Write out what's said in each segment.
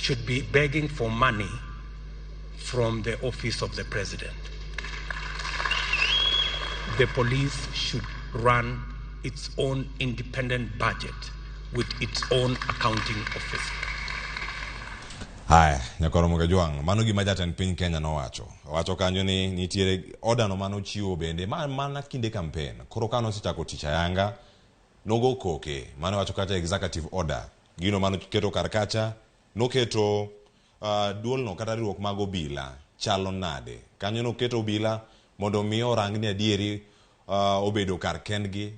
should be begging for money from the office of the president. The police should run its own independent budget with its own accounting office. Haya, Nyakoro Mugajwang', mano gima jatend piny Kenya nowacho. Owacho kanyo ni nitiere order no manochiwo bende ma mana kinde campaign. Koro ka nosechako tich ayanga, nogo koke. Mano wacho kacha executive order. Gino manoketo kar kacha, noketo duolno kata riwruok mag obila chalo nade. Kanyo noketo obila mondo mi orang ni adieri obedo kar kendgi.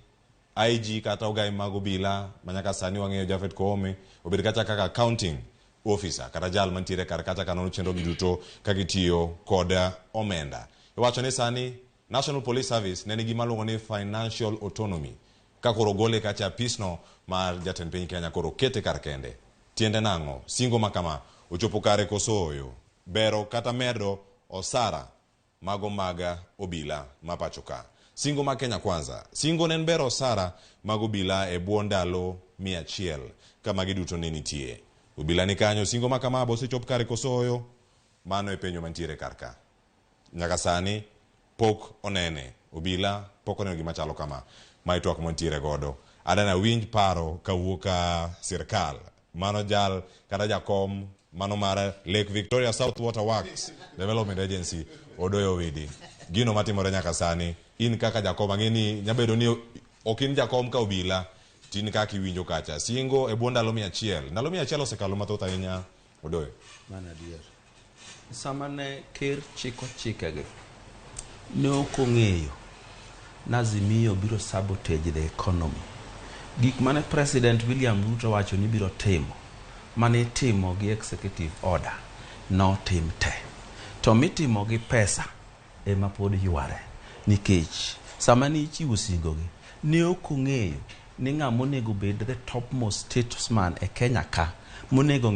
IG kata ogai mag obila manyaka sani wang'eyo Japhet Koome obed kacha kaka accounting officer kata jal mantiere kar kacha kanono chenro gi duto ka gitiyo kod omenda. Iwacho ni sani National Police Service ne nigi maluongo ni financial autonomy ka koro gole kacha apisno mar jatend piny Kenya koro kete kar kende. Tiende nang'o? Singo ma kama ochopo kare koso ooyo? Bero kata medo osara mago mag obila ma pacho ka. Singo mag Kenya Kwanza. Singo ne en bero osara mag obila e bwo ndalo 100 ka magi duto ne nitie. Obila ni kanyo, singo ma kama bosechop kare koso ooyo? Mano e penjo mantiere kar ka. Nyaka sani pok onene. Obila pok oneno gima chalo kama. Mae twak mantiere godo. Adana winj paro kawuok ka sirkal. Mano jal kata jakom mano mar Lake Victoria South Water Works Development Agency Odoyo Owidi. Gino matimore nyaka sani, in kaka jakom ang'e ni nyabedo ni ok in jakom ka obila, tin kaka iwinjo kacha. Singo e bwo ndalo 100. Ndalo 100 osekalo mathoth ahinya Odoyo. Mano adier. Sama ne ker chiko chikegi, ne ok ong'eyo ni Azimio biro sabotage the economy. Gik mane President William Ruto wacho ni biro timo, mane itimo gi executive order, notim te. To mitimo gi pesa ema pod yware. Nikech sama ne ichiwo singogi, ne ok ong'eyo ni ng'ama onego bed the topmost statesman e Kenya ka, monego